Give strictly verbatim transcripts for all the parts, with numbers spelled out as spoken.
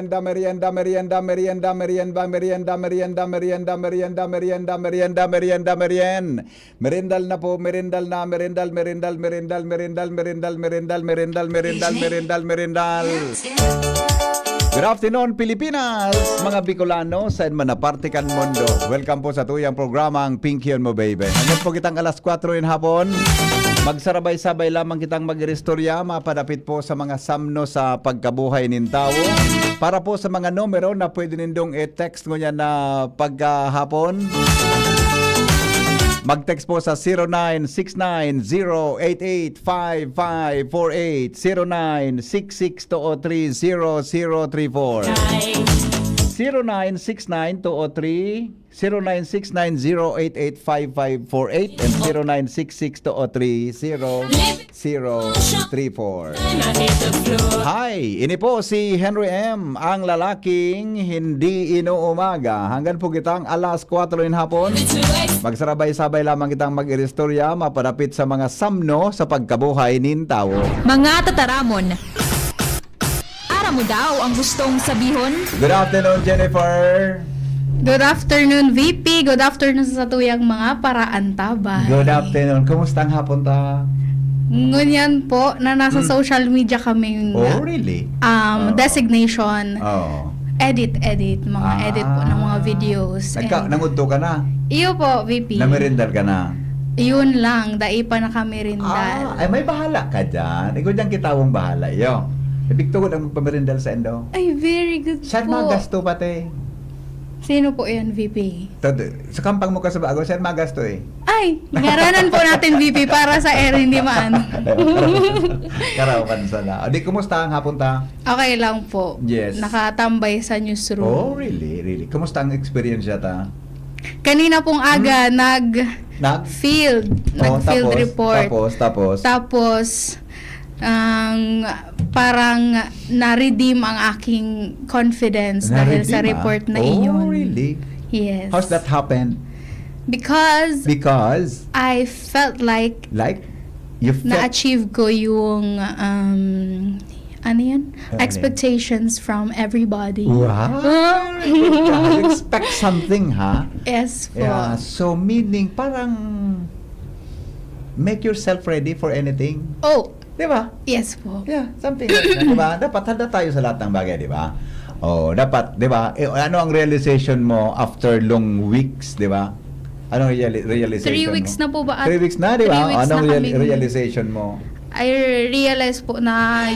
merienda, merienda, merienda, merienda, merienda, merienda, merienda, merienda, merienda, merienda, merienda, merienda, merienda, merienda, merienda. Merendal na po, merendal na, merendal, merendal, merendal, merendal, merendal, merendal, merendal, merendal, merendal, merendal. Good afternoon, Pilipinas, mga Bicolano, saan man na parte kan mundo. Welcome po sa tuyang programang Pinkion Mo Baby. Hanggang po kitang alas kwatro in hapon, magsarabay-sabay lamang kitang mag-iristorya, mapadapit po sa mga samno sa pagkabuhay nin tawo. Para po sa mga numero na pwede nindong i-text ngunyan na pagkahapon, mag-text po sa zero nine six nine zero eight eight five five four eight, zero nine six six two oh three zero zero three four, zero nine six nine two oh three, zero nine six nine zero eight eight five five four eight and zero nine six six two oh three zero zero three four. Hi! Ini po si Henry M, ang lalaking hindi inuumaga. Hanggang po kitang alas kwatro in hapon. Magsarabay-sabay lamang kitang mag-iristorya, mapadapit sa mga samno sa pagkabuhay nin tawo. Mga tataramon. Aram mo daw ang gustong sabihon? Good afternoon, Jennifer. Good afternoon, V P. Good afternoon sa tuyang mga paraantabay. Good afternoon. Kumusta ang hapon ta? Ngunyan po na nasa Hmm. social media kaming, Oh, really? um, Oh. designation. Oh. Edit, edit. Mga Ah. edit po ng mga videos. Nagka-, And nangudto ka na? Iyo po, V P. Namerendal ka na? Yun lang, dai pa nakamerendal. Ah, ay, may bahala ka dyan. Ikaw dyan kitawang bahala, iyo. Ibig tugod ang magpamerendal sa indo. Ay, very good Saan po. mga gasto pati? Sino po yan, V P? Tad-, sa kampang mo ka sa bago, saan magasto eh? Ay, ngaranan po natin, V P, para sa air, hindi maano. Karaw ka na sana. O di, kumusta ang hapon ta? Okay lang po. Yes. Nakatambay sa newsroom. Oh, really? Really? Kumusta ang eksperyensya ta? Kanina pong aga, Hmm? nag Nag? field. Oh, Nag-field tapos, report. tapos, tapos? Tapos, ang, parang na-redeem ang aking confidence dahil sa Na-redeem, ah? report na Oh, iyon. really? Yes. How's that happen? Because Because? I felt like Like? You felt na-achieve ko yung, um, ano yun? Ano yun? Expectations from everybody. Wow! Ah. You expect something, ha? Yes po. Yeah, so meaning, parang make yourself ready for anything. Oh. Di ba? Yes po. Yeah, something like that, di ba? Dapat handa tayo sa lahat ng bagay, di ba? Oh, dapat, di ba? Eh, ano ang realization mo after long weeks, di ba? Anong reali-, realization Three mo? weeks na po ba at Three weeks na, di ba? Three weeks Anong na reali-, kami realization mo? I realize po na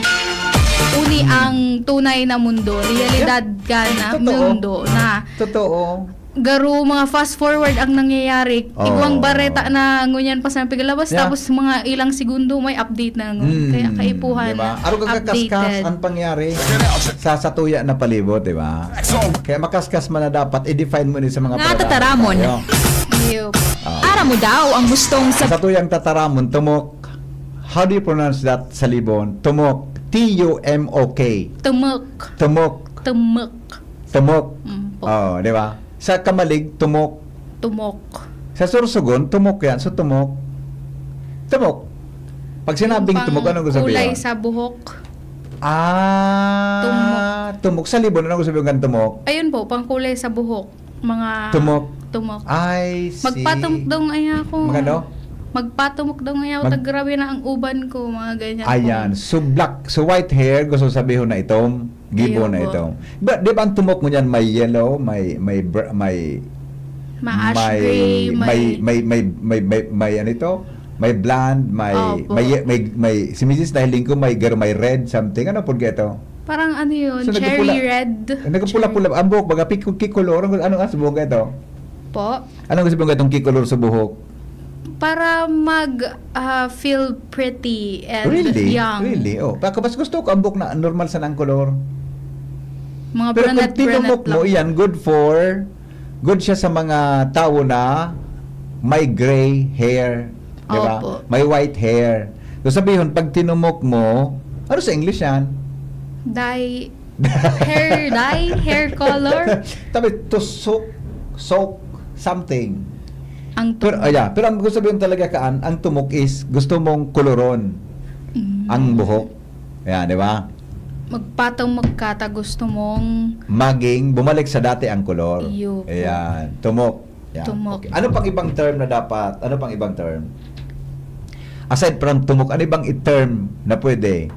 uli Hmm. ang tunay na mundo, realidad ka na Totoo. mundo na Totoo. garo mga fast forward ang nangyayari. Oo. Igwang bareta na ngunyan pa sa pigalabas, Yeah. tapos mga ilang segundo may update na ngun. Hmm, Kaya kaipuhan di ba? Aro ka kakaskas updated. ang pangyari sa satuya na palibot, di ba? Kaya makaskas man na dapat, i-define mo ni sa mga Nga paradamon tataramon. tayo. Iyo po. Ah. Aram mo daw ang gustong Sa sab- tuyang tataramon, tumok. How do you pronounce that sa Libon? Tumok. T U M O K. Tumok. Tumok. Tumok. Tumok. Mm, po. Oh, di ba? Sa Kamalig, tumok. Tumok. Sa Sorsogon, tumok yan. So, tumok. Tumok. Pag sinabing Yung tumok, anong gusto pangkulay sabihin? sa buhok. Ah, Tumok. tumok. Sa Libon, anong gusto sabihin ng tumok? Ayun po, pangkulay sa buhok. Mga Tumok. tumok. I see. Magpatumok daw nga ako. Magano? Magpatumok daw nga ako. Mag- Tag grabe na ang uban ko, mga ganyan po. Ayan. So, black, so white hair, gusto sabihin na itom. Gibo Ayun na po. ito. Ba, di ba ang tumok mo niyan may yellow, may, may br-, may, Ma-ash may, gray, may, may may, may, may, may, may ano ito? May blonde, may, Opo. may ye-, may, may, si Misis nahiling ko may gar-, may red something. Ano po ito? Parang ano yun? So, Cherry nagpupula-, red. nagpupula-pula. Cherry. Ang buhok, baga, pik-, kikolor. Ano, ano ang buhok ito? Po? Ano ang sabi mo itong kikolor sa buhok? Para mag, ah, feel pretty and Really? young. Really? Oh, pa-, mas gusto ko ang buhok na normal sa nang kolor. Mga Pero kung brunette, tinumok brunette mo, lang. iyan, good for, good siya sa mga tao na may gray hair, di ba? Opo. May white hair. So, sabihin, pag tinumok mo, ano sa English yan? Dye, hair dye, hair color. Sabi, to soak, soak something. Ang Pero, tumok. Ayan, pero ang gusto sabihin talaga kaan, ang tumok is gusto mong koloron Mm. ang buhok. Ayan, di ba? Magpatumok ka, ta gusto mong Maging bumalik sa dati ang kolor. Iyo po. Ayan, tumok. Ayan. Tumok. Okay. Ano pang ibang term na dapat? Ano pang ibang term? Aside from tumok, ano ibang i-term na pwede?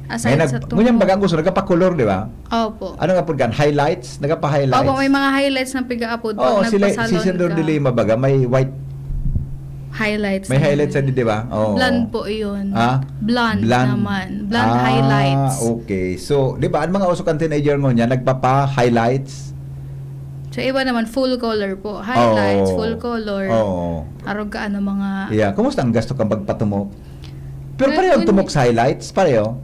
Aside Ngayon, sa nag- ngunyan tumok. baga ang gusto, nagpapakolor, di ba? Opo. Ano nga po gan? Highlights? Nagpa-highlights? Opo, may mga highlights na piga-apod pag Oh, sila, nagpasalon si Sir Don ka. de Lima baga, may white. Highlights. May naman. Highlights na di, di ba? Oo. Blonde po yun. Ah? Blonde, Blonde. naman. Blonde Ah, highlights. Okay. So, di ba, ang mga uso kan teenager ngunyan, nagpapa-highlights? So, iba naman, full color po. Highlights, Oo. full color. Oo. Arog ka, ano, mga... Yeah. Kumusta ang gasto kang pagpatumok? Pero Well, pareho ang yun- tumok sa highlights? Pareho?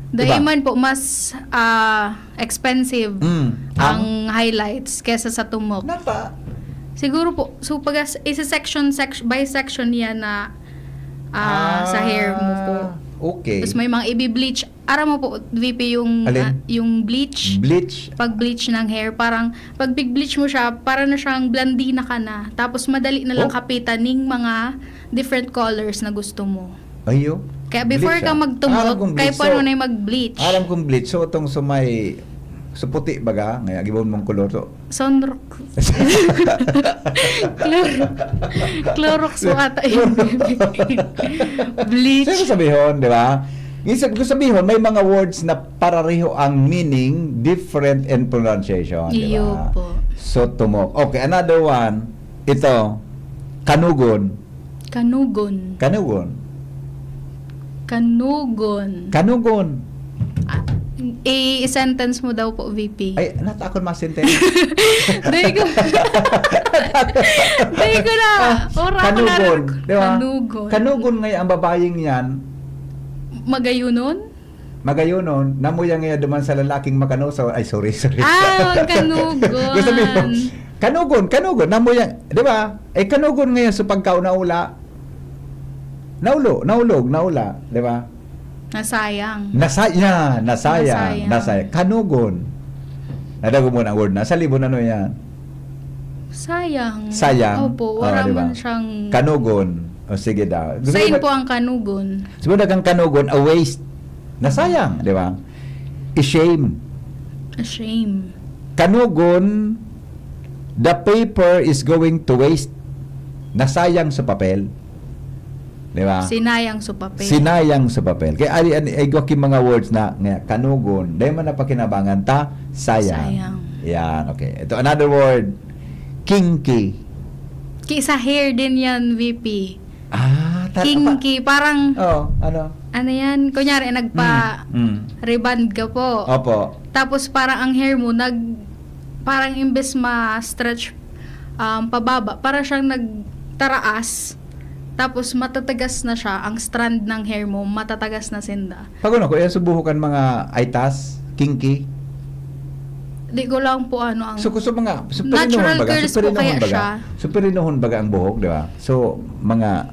Di ba? Daiman po, mas ah, expensive Mm. ang highlights kesa sa tumok. Nata. Siguro po, so pag isa section, sec- by section yan na ah, sa hair mo po. Okay. Tapos may mga ibi-bleach. Aram mo po, V P, yung, Alin? ah, yung bleach. Bleach. Pag bleach ng hair, parang pag big bleach mo siya, para na siyang blondina ka na. Tapos madali na lang Oh. kapitan ning mga different colors na gusto mo. Ayo. Kaya before Bleach, ka ah. magtumok, Alam kong kaya bleach, paano so, na yung mag-bleach? Alam kong bleach. So, itong sumay, suputi baga, ngayon, gibon mong kolor to. Sunrock. Clor- Clorox po ata yung bleach. Sino sabihon, di ba? Ibig ko sabihon, may mga words na parareho ang meaning, different in pronunciation, di Iyo ba? po. So, tumok. Okay, another one. Ito, kanugon. Kanugon. Kanugon. Kanugon. Kanugon. Ah, i-sentence mo daw po, V P. Ay, nata akon ma-sentence. Dahil ko, dahil ko na, ora ko na Kanugon, di ba? Kanugon. Kanugon ngayon ang babayeng yan. Magayunon? Magayunon, namuya ngayon duman sa lalaking makanoso. Ay, sorry, sorry. Ah, kanugon. Gusto mo yun? Kanugon, kanugon, namuya, di ba? Eh, kanugon ngayon sa pagkauna-ula. Naulo, naulog, naula, di ba? Nasayang. Nasa, yan, nasayang, Nasayang. nasayang. Kanugon. Nadago mo na ang word na. Sa libon, ano yan? Sayang. Sayang? Opo, Oh, wala di ba? man siyang... Kanugon. O, sige daw. Gusto Sain mo ba- po ang kanugon. Sabi na kang kanugon, a waste. Nasayang, di ba? I-shame. A shame. Kanugon, the paper is going to waste. Nasayang sa papel. Di ba? Sinayang sa papel. Sinayang sa papel. Kaya ari, ari, ay, mga words na, nga, kanugon. Dahil man napakinabangan ta, sayang. Sayang. Yan, okay. Ito, another word. Kinky. Ki-, sa hair din yan, V P. Ah, ta- Kinky, parang, Oh, ano? ano yan? Kunyari, nagpa Mm, mm. rebond ka po. Opo. Tapos parang ang hair mo, nag, parang imbes ma-stretch um, pababa, para siyang nagtaraas. Tapos matatagas na siya, ang strand ng hair mo, matatagas na sinda. Pag ano ko, yan subuho kan mga aitas, kinky. Di ko lang po ano ang... So, so mga, so Natural perinohon baga, curls so po perinohon kaya baga, siya. So perinohon baga ang buhok, di ba? So, mga,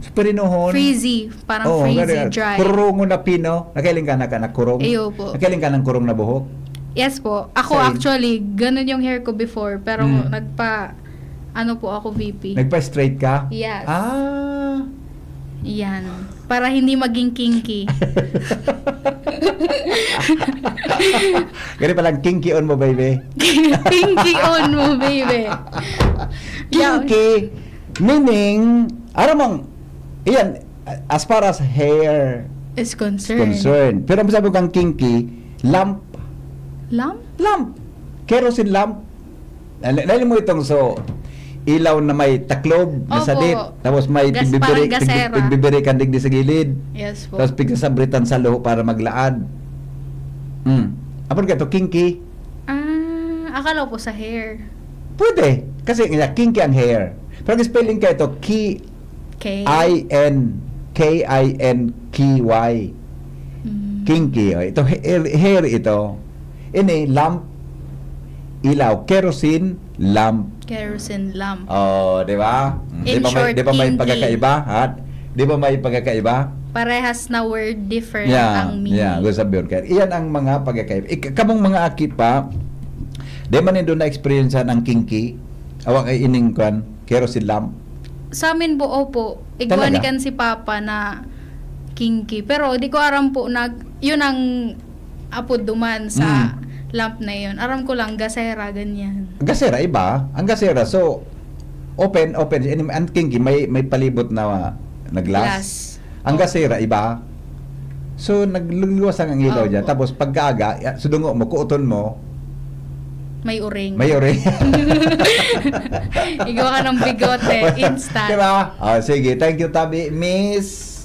so perinohon. Frizzy, parang Oo, frizzy, ganun. Dry. Kurungon na pino. Nakailing ka na ka na kurong? Iyo po. Nakailing ka ng kurong na buhok? Yes po. Ako Same. Actually, ganun yung hair ko before. Pero Mm. nagpa, ano po ako, V P. Nagpa-straight ka? Yes. Ah. Yan. Para hindi maging kinky. Gani palang kinky on mo, baby. Kinky on mo, baby. Kinky, meaning, aram mong, iyan, as far as hair Is is concerned. concerned. Pero ang sabi kang kinky, lamp. Lamp? Lamp. Kerosene lamp. Nali-, nali mo itong so, ilaw na may taklob na Opo. sadit. Tapos may Gas-, pigbibiri-, parang gasera. pig-, pigbibirikan digdi sa gilid. Yes po. Tapos pigsasabritan sa luho para maglaad. Hmm. Apon ka to, kinky? Ah, akala ko po sa hair. Pwede. Kasi nga, kinky ang hair. Pero ang spelling ka ito, ki-, Okay. I N, K I N K Y. Mm. Kinky. Oh, ito, hair, hair ito. Ini, lamp, ilaw, kerosene, lamp. Kerosene lamp. Oh, di ba? Mm, In di ba may, short, di ba may kinky. Pagkakaiba? Ha? Di ba may pagkakaiba? Parehas na word, different Yeah, ang meaning. Yeah, gusto sabihin ka. Iyan ang mga pagkakaiba. Ik-, kamong mga aki pa, di man nindo na-experience ang kinky? Awa kay ining kwan, Kerosene lamp? Sa amin po, opo. Igwa Talaga? ni kan si Papa na Kinki. Pero di ko aram po na yun ang apod duman sa Mm. lamp na yun. Aram ko lang, gasera, ganyan. Gasera, iba. Ang gasera, so, open, open. An, an Kinki, may, may palibot na, na glass. Glass. Ang Opo. gasera, iba. So, nagluluwas ang ilaw Opo. dyan. Tapos, pagkaaga, ya-, sudungo mo, kuoton mo, May uring. may uring. Igwa ka ng bigote, instant. Diba? Oh, sige. Thank you, Tabi. Miss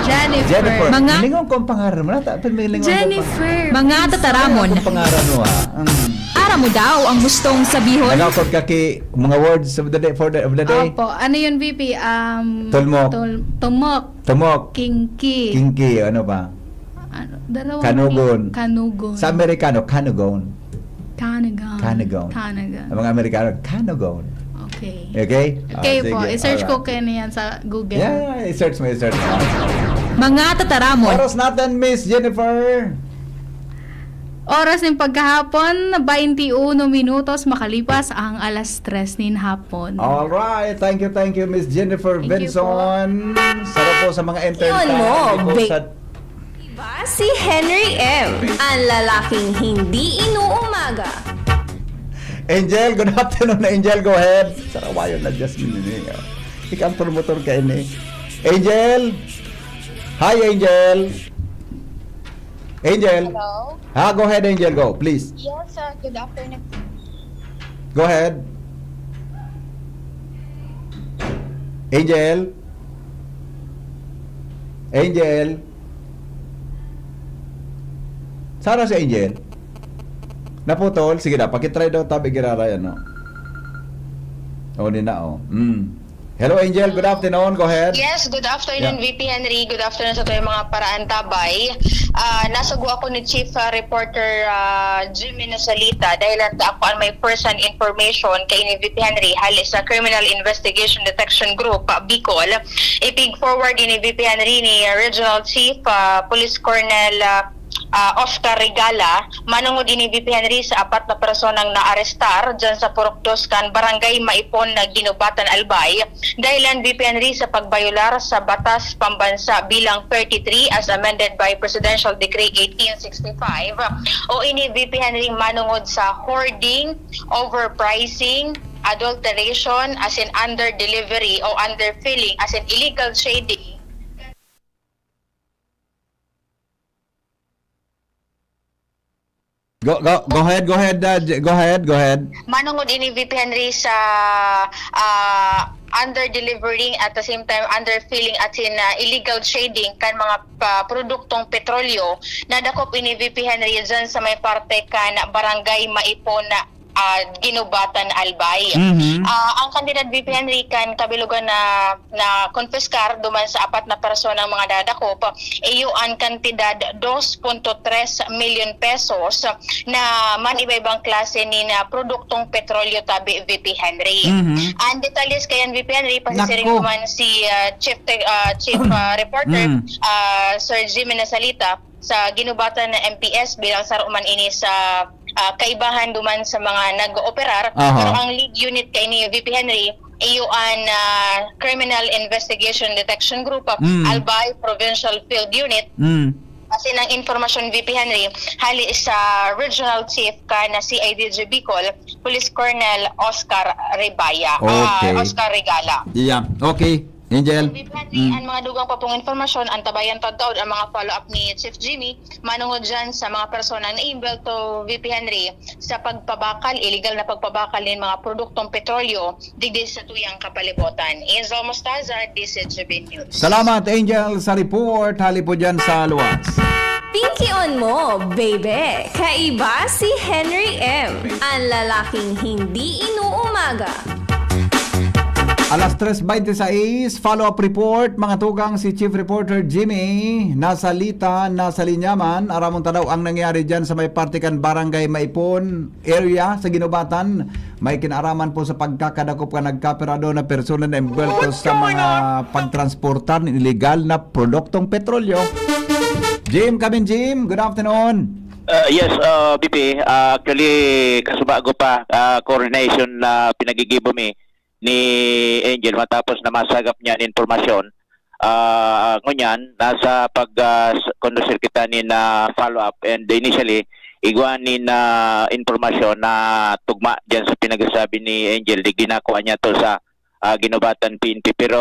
Jennifer. Jennifer. Mga Lingon ko ang pangalan mo. Nata-, pag may lingon ko ang Jennifer. Mga tataramon. Ang pangalan mo, ah. Mm. Aram mo daw ang gustong sabihon? Nagakot ka ki mga words of the day, for the, of the day? Opo. Ano yun, V P? Um, Tulmok. tul-, tumok. Tumok. Kinki. Kinki. Ano pa? Ano? Dalawang Kanugon. Kanugon. Sa Amerikano, kanugon. Kanugon. Kanugon. Kanugon. Ang mga Amerikano, kanugon. Okay. Okay? Okay Ah, po. sige. I-search ko Alright. kayo na yan sa Google. Yeah, yeah, i-search mo, i-search mo. Mga tataramon. Oras natin, Miss Jennifer. Oras ng paghahapon, bainti uno minutos makalipas ang alas tres nin hapon. Alright. Thank you, thank you, Miss Jennifer Thank you po. Benson. Sarap po sa mga Yun entertainment mo, po big sa Diba si Henry M, ang lalaking hindi inuumaga? Angel, good afternoon, Angel. Go ahead. Sarawayon na, Jasmine, ini, oh. Ikaw ang promotor ka, ini. Angel? Hi, Angel. Angel? Hello? Ha, go ahead, Angel. Go, please. Yes, sir. Good afternoon. Go ahead. Angel? Angel? Sara si Angel? Naputol? Sige na, pakitry daw tabi giraray, ano? O, di na, oh. Mm. Hello, Angel. Good afternoon. Go ahead. Yes, good afternoon, Yeah. V P Henry. Good afternoon sa tuyang mga paraantabay. Ah, nasugo ako ni Chief, ah, Reporter, ah, Jimmy Nasalita dahil ang ako ang may first-hand information kay ni V P Henry hali sa Criminal Investigation Detection Group, ah, Bicol. Ipig-forward ni V P Henry ni Regional Chief, ah, Police Colonel, ah, ah, Oscar Regala, manungod ini V P Henry sa apat na personang naarestar dyan sa Purok Dos kan Barangay Maipon na Ginubatan, Albay, dahilan V P Henry sa pagbayolar sa Batas Pambansa bilang thirty-three as amended by Presidential Decree eighteen sixty-five o ini V P Henry manungod sa hoarding, overpricing, adulteration, as in under delivery o under filling, as in illegal shading. Go, go, go ahead, go ahead, uh, J-, go ahead, go ahead. Manungod ini V P Henry sa, ah, under delivering at the same time under filling at sin, ah, illegal shading kan mga pa-, produktong petrolyo, nadakop ini V P Henry dyan sa may parte kan Barangay Maipon na ah, Ginubatan, Albay. Mhm. Ah, ang kantidad V P Henry kan kabilugan na, na konpiskar duman sa apat na personang mga nadakop, iyo an kantidad dos punto tres milyon pesos na man iba-ibang klase ni na produktong petrolyo tabi V P Henry. Mhm. Ang detalles kayan V P Henry, pasisiring Nako. ko man si, ah, Chief Tech, ah, Chief, ah, Reporter, Mm. ah, Sir Jimmy Nasalita. Sa ginubatan na M P S bilang saro man ini sa, ah, kaibahan duman sa mga nag-ooperar. Aha. Pero ang lead unit kaini V P Henry, iyo an, ah, Criminal Investigation Detection Group, ah, Mm. Albay Provincial Field Unit. Mm. Asin ang impormasyon, V P Henry, hali sa Regional Chief kan C I D G Bicol, Police Colonel Oscar Rebaya, ah, Okay. Oscar Regala. Yeah, okay. Angel. Ang V P Henry, Mm. ang mga dugang pa pong impormasyon, antabayan tagkaod ang mga follow-up ni Chief Jimmy, manungod dyan sa mga personang naimbelto, V P Henry, sa pagpabakal, illegal na pagpabakal nin mga produktong petrolyo digdi sa tuyang kapalibotan. Angel Mostaza, D C G B News. Salamat, Angel, sa report. Hali po dyan sa luwas. Pinkion mo, baby! Kaiba si Henry M, ang lalaking hindi inuumaga. Alas tres bente sais, follow-up report, mga tugang, si Chief Reporter Jimmy, nasa Lita, nasa linya man. Aramon ta daw ang nangyari dyan sa may parte kan Barangay Maipon area sa Ginubatan. May kinaaraman po sa pagkakadakop kan nagkaperado na persona na envuelto sa mga pagtransportar nin iligal na produktong petrolyo. Jim, Kabin Jim, good afternoon. Uh, yes, uh, B P, uh, actually, kasubago pa, uh, coordination na pinagigibo mi ni Angel matapos na masagap niya an impormasyon. Ah, ngunyan, nasa pag, ah, s-, kondusir kita nin, ah, follow-up, and initially, igwa nin, ah, impormasyon na tugma diyan sa pinagsasabi ni Angel, di ginakua niya to sa, ah, Guinobatan P N P, pero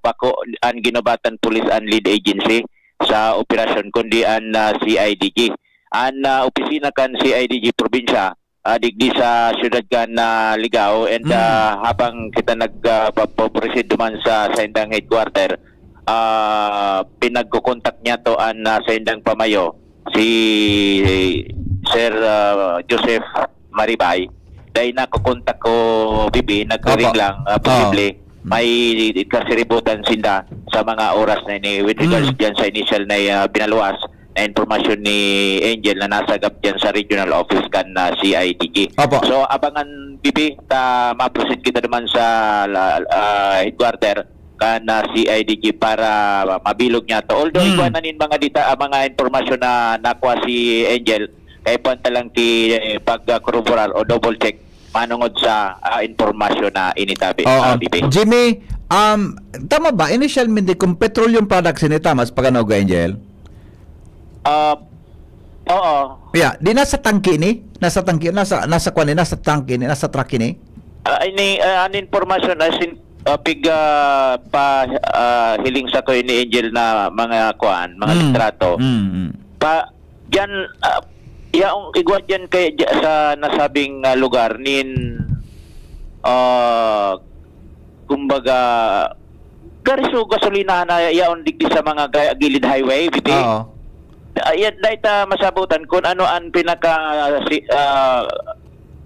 bako an Guinobatan Police an lead agency sa operasyon, kundi an, ah, C I D G. An, ah, opisina kan C I D G probinsya, ah, digdi sa siyudad kan, ah, Ligao, and, Mm. ah, habang kita nag, ah, pa-, pa-proceed duman sa saindang headquarter, ah, pinagkokontak niya to an, ah, saindang pamayo, si Sir, ah, Joseph Maribay. Dahil nakokontak ko, Bibi, nagre-ring Opo. lang, ah, Oo. posible Mm. may kasiributan sinda sa mga oras na ini with regards Mm. dyan sa initial na, ah, binaluwas na impormasyon ni Angel na nasagap dyan sa regional office kan, ah, C I D G. Opo. So, abangan, Bibi, ta ma-proceed kita naman sa la-, ah, headquarter kan, ah, C I D G para mabilog niya to. Although, Mm. igwa na nin mga dita-, ah, mga impormasyon na nakuha si Angel, kaya po ang talang ki-, eh, pag, ah, corroborar o double check manungod sa, ah, impormasyon na initabi, Oo. ah, Bibi. Jimmy, um, tama ba? Initialmente, kung petroleum products ini, tama sa pagkanaog, Angel? Ah, oo. Yeah, di nasa tangke ni? Nasa tangke, nasa, nasa kwan ni, nasa tangke ni, nasa truck ni? Ah, ini, ah, an impormasyon as in, ah, pig, ah, pa, ah, hiling sa ko ni Angel na mga kwan, mga Mm. litrato. Mm, mm. Pa, diyan, ah, yaong igwa diyan kay, diya, sa nasabing, ah, lugar nin, ah, kumbaga, gari so gasolinahan na yaon digdi sa mga ga-, gilid highway, Bibi. Oo. Ah, yan, dahil ta masabutan kung ano ang pinaka, si, ah,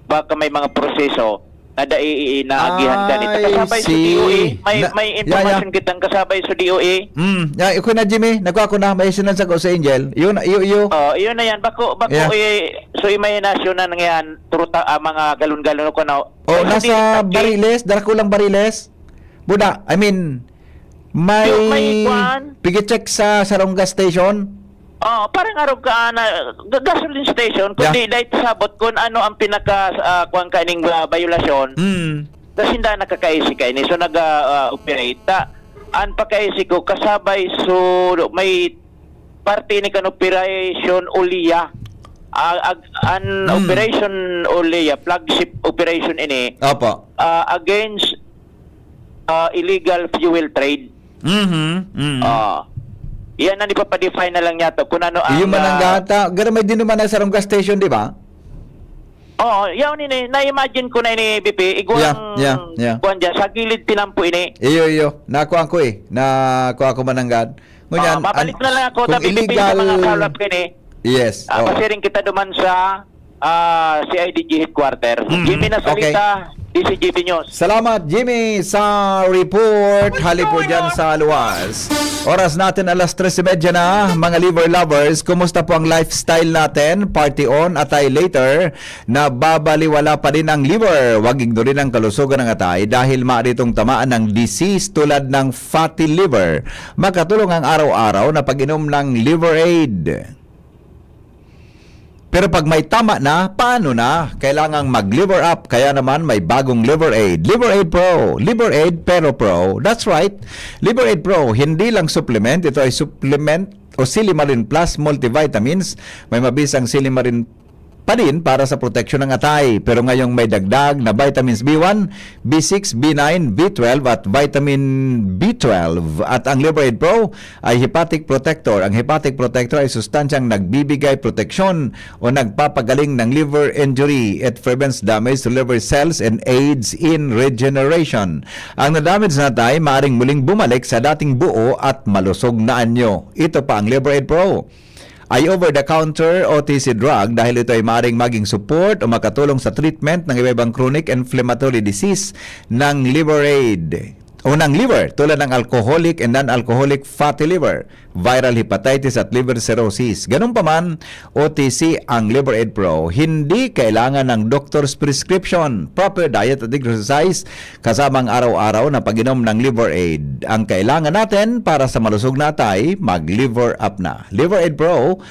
baka may mga proseso na dai naagihan ganito. I Kasabay sa see. D O A, may, Na, may yeah, yeah. impormasyon kitang kasabay sa D O A. Mm, yeah, ikaw na, Jimmy. Nakuha ko na. May sinansa ko sa Angel. Yun, iyo, iyo. Oh, yun na yan. Bako, bako, Yeah. eh, so imahinasyon na nangyayari, turuta, ah, mga galon-galon ko na. Oh, Ay, nasa hindi, Bariles, Darakulang Bariles. Buda, I mean, may Yung may kwan? pigi-check sa sarong gas station. Oh, parang arog ka na ga-, gasoline station, Yeah. kundi dahil sabot kung ano ang pinaka, ah, kwan ka ning, ah, violasyon. Mm. Kasi hindi nakakaisi ka ini. So, nag, ah, ah, operate. Ta, an pakaisi ko, kasabay, so, may parte ni kan Operation Ulia. Ah, ag-, an Mm. Operation Ulia, flagship operation ini, Opo. ah, against, ah, illegal fuel trade. Mhm, mhm. Ah. Yan ang ipapadefine na lang yata kung ano ang, Iyo man ang ah, gata. Garo may dinuman na sarong gas station, di ba? Oo, yaon ini. Na-imagine ko na ini, B P. Igwang Yeah, yeah, yeah. Kuwan dyan, sa gilid tinampo ini. Iyo, iyo. Nakuha ko eh. Nakuha ko mananggad. Ngunyan, Ah, mabalik an-, na lang ako kung sa B P P sa mga illegal follow-up ko ini. Yes, Ah, oo. pasiring kita duman sa, ah, C I D G headquarter. Mhm. Jimmy Okay. Nasalita, D C G B News. Salamat, Jimmy, sa report. Hali po dyan sa luwas. Oras natin alas tres y media na, mga liver lovers. Kumusta po ang lifestyle natin? Party on, atay later. Nababaliwala pa din ang liver. Huwag ignorin ang kalusugan ng atay dahil maaari itong tamaan ng disease tulad ng fatty liver. Makatulong ang araw-araw na pag-inom ng Liver Aid. Pero pag may tama na, paano na? Kailangang mag-liver up, kaya naman may bagong Liver Aid. Liver Aid Pro. Liver Aid Pero Pro. That's right. Liver Aid Pro, hindi lang supplement. Ito ay supplement o Silimarin Plus multivitamins. May mabisang Silimarin pa din para sa proteksyon ng atay. Pero ngayong may dagdag na vitamins B one, B six, B nine, B twelve at vitamin B twelve. At ang Liver Aid Pro ay hepatic protector. Ang hepatic protector ay sustansyang nagbibigay proteksyon o nagpapagaling ng liver injury. It prevents damage to liver cells and aids in regeneration. Ang nadamage na atay maaring muling bumalik sa dating buo at malusog na anyo. Ito pa ang Liver Aid Pro. Ay over-the-counter O T C drug dahil ito ay maaaring maging support o makatulong sa treatment ng iba-ibang chronic inflammatory disease ng liver aid o ng liver, tulad ng alcoholic and non-alcoholic fatty liver, viral hepatitis at liver cirrhosis. Ganun pa man, O T C ang Liver Aid Pro, hindi kailangan ng doctor's prescription. Proper diet at exercise kasama ang araw-araw na pag-inom ng Liver Aid. Ang kailangan natin para sa malusog na atay, mag-Liver Up na. Liver Aid Pro,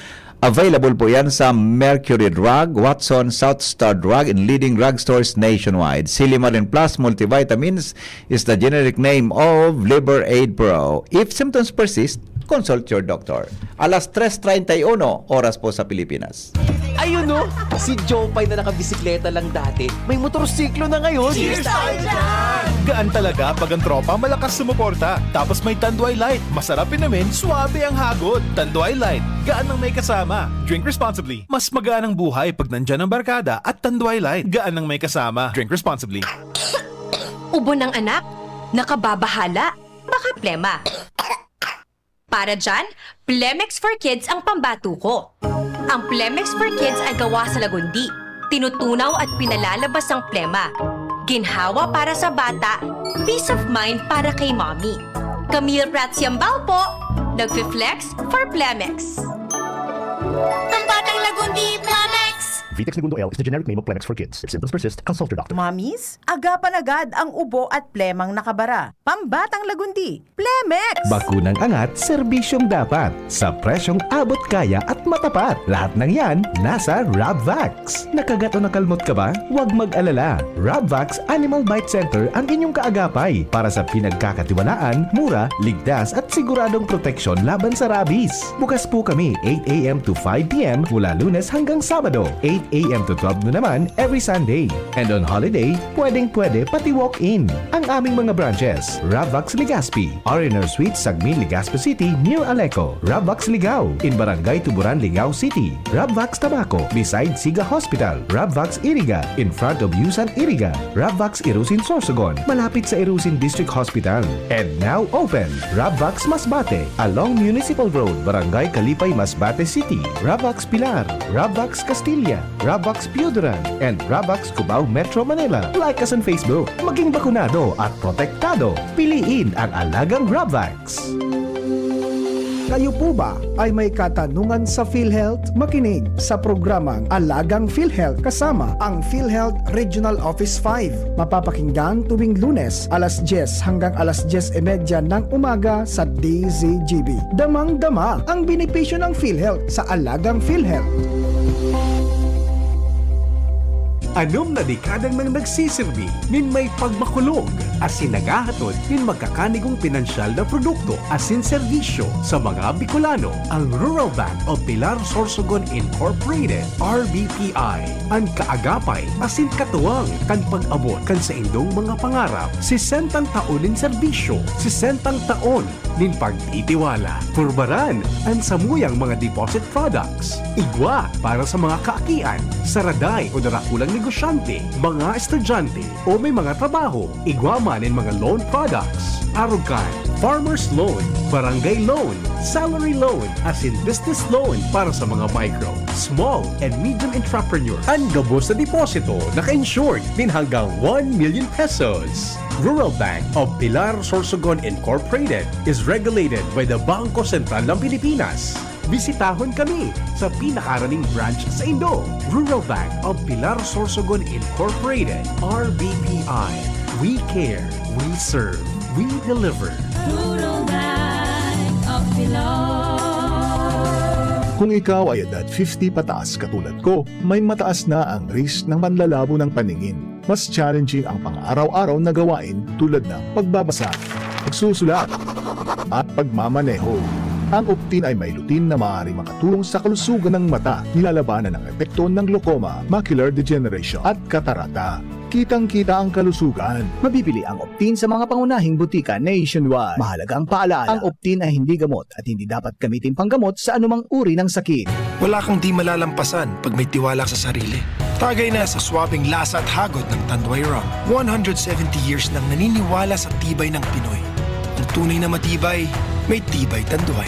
Available po yan sa Mercury Drug, Watson, South Star Drug, and leading drugstores nationwide. Silimarin Plus Multivitamins is the generic name of Liver Aid Pro. If symptoms persist, consult your doctor. Alas tres treinta y uno, oras po sa Pilipinas. Ayun no, si Jopay na nakabisikleta lang dati, may motorsiklo na ngayon. Cheers tayo dyan! Gaan talaga pag ang tropa malakas sumuporta. Tapos may Tanduay Light, masarap inumin, swabe ang hagod. Tanduay Light, gaan ang may kasama. Drink responsibly. Mas magaan ang buhay pag nandyan ang barkada at Tanduay Light, gaan ang may kasama. Drink responsibly. Ubo ng anak? Nakababahala? Baka plema? Para dyan, Plemex for Kids ang pambato ko. Ang Plemex for Kids ay gawa sa lagundi. Tinutunaw at pinalalabas ang plema. Ginhawa para sa bata, peace of mind para kay mommy. Camille Prats Yambao po, nagfi-flex for Plemex. Ang batang lagundi, Plemex! Vitex Negundo L is the generic name of Plemex for kids. If symptoms persist, consult your doctor. Mommies, agapan agad ang ubo at plemang nakabara. Pambatang lagundi, Plemex! Bakunang angat, serbisyong dapat. Sa presyong abot kaya at matapat. Lahat ng yan, nasa Rabvax. Nakagat o nakalmot ka ba? Huwag mag-alala. Rabvax Animal Bite Center ang inyong kaagapay para sa pinagkakatiwalaan, mura, ligtas at siguradong proteksyon laban sa rabies. Bukas po kami eight a.m. to five p.m. mula Lunes hanggang Sabado, eight a.m. to twelve noon naman every Sunday. And on holiday, pwedeng-pwede pati walk-in. Ang aming mga branches, Rabvax Legazpi, R and R Suite, Sagmin, Legazpi City, near Aleco, Rabvax Ligao, in Barangay Tuburan, Ligao City, Rabvax Tabaco, beside Siga Hospital, Rabvax Iriga, in front of Yusan Iriga, Rabvax Irusin Sorsogon, malapit sa Irusin District Hospital. And now open, Rabvax Masbate, along Municipal Road, Barangay Kalipay, Masbate City, Rabvax Pilar, Rabvax Castilla, Rabvax Pioduran, and Rabvax Cubao, Metro Manila. Like us on Facebook. Maging bakunado at protektado. Piliin ang alagang Rabvax. Kayo po ba ay may katanungan sa PhilHealth? Makinig sa programang Alagang PhilHealth kasama ang PhilHealth Regional Office five. Mapapakinggan tuwing Lunes, alas dyes hanggang alas dyes y media ng umaga sa D Z G B. Damang-dama ang benepisyo ng PhilHealth sa Alagang PhilHealth. Anom na dekada nang nagsisirbi nin may pagmakulog asin naghahatod nin magkakanigong pinansyal na produkto asin serbisyo sa mga Bicolano. Ang Rural Bank of Pilar Sorsogon Incorporated, R B P I, an kaagapay asin katuwang kan pag-abot kan saindong mga pangarap. Sesentang taon nin serbisyo, sesentang taon nin pagtitiwala. Purbaran an samuyang mga deposit products. Igwa para sa mga kaakian, saraday o darakulang negosyante, mga estudyante o may mga trabaho. Igwa man nin mga loan products. Arog kan farmer's loan, barangay loan, salary loan, asin business loan para sa mga micro, small, and medium entrepreneur. An gabos na deposito naka-insured nin hanggang one million pesos. Rural Bank of Pilar Sorsogon Incorporated is regulated by the Bangko Sentral ng Pilipinas. Bisitahon kami sa pinakaraning branch saindo. Rural Bank of Pilar Sorsogon Incorporated, R B P I. We care, we serve, we deliver. Rural Bank of Pilar. Kung ikaw ay edad fifty pataas katulad ko, may mataas na ang risk ng panlalabo ng paningin. Mas challenging ang pang-araw-araw na gawain tulad ng pagbabasa, pagsusulat, at pagmamaneho. Ang Optin ay may lutein na maaaring makatulong sa kalusugan ng mata, nilalabanan ang epekto ng glaucoma, macular degeneration, at katarata. Kitang-kita ang kalusugan. Mabibili ang Optin sa mga pangunahing butika nationwide. Mahalagang paalala, ang Optin ay hindi gamot at hindi dapat gamitin panggamot sa anumang uri ng sakit. Wala kang di malalampasan pag may tiwala sa sarili. Tagay na sa swabing lasa at hagod ng Tanduay Rum. One hundred seventy years nang naniniwala sa tibay ng Pinoy. Ang tunay na matibay, may tibay Tanduay.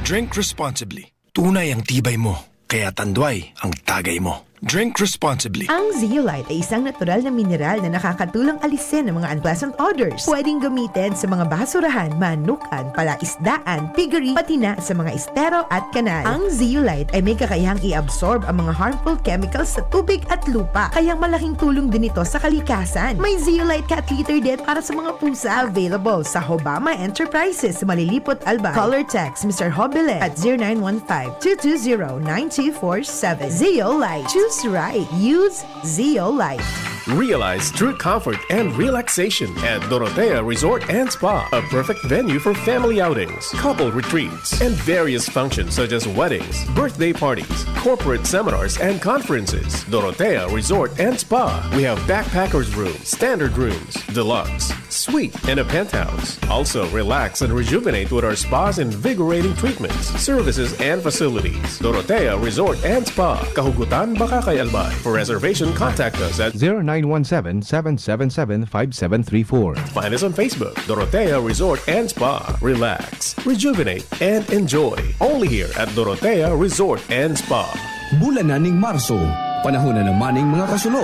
Drink responsibly. Tunay ang tibay mo, kaya Tanduay ang tagay mo. Drink responsibly. Ang Zeolite ay isang natural na mineral na nakakatulong alisin ang mga unpleasant odors. Pwedeng gamitin sa mga basurahan, manukan, palaisdaan, piggery, pati na sa mga estero at kanal. Ang Zeolite ay may kakayahang i-absorb ang mga harmful chemicals sa tubig at lupa, kaya malaking tulong din ito sa kalikasan. May Zeolite Cat Litter din para sa mga pusa. Available sa Hobama Enterprises, Malilipot, Albay. Call or text Mister Hobilet at zero nine one five, two two zero, nine two four seven. Zeolite. Choose right. Use Zeolite. Realize true comfort and relaxation at Dorotea Resort and Spa, a perfect venue for family outings, couple retreats, and various functions such as weddings, birthday parties, corporate seminars, and conferences. Dorotea Resort and Spa. We have backpackers room, standard rooms, deluxe, suite, and a penthouse. Also, relax and rejuvenate with our spa's invigorating treatments, services, and facilities. Dorotea Resort and Spa. Kahugutan, Bacacay, Albay. For reservation, contact us at zero nine one seven, seven seven seven, five seven three four. Find us on Facebook, Dorotea Resort and Spa. Relax, rejuvenate, and enjoy. Only here at Dorotea Resort and Spa. Bulan na ning Marso, panahon na naman ning mga kasulo.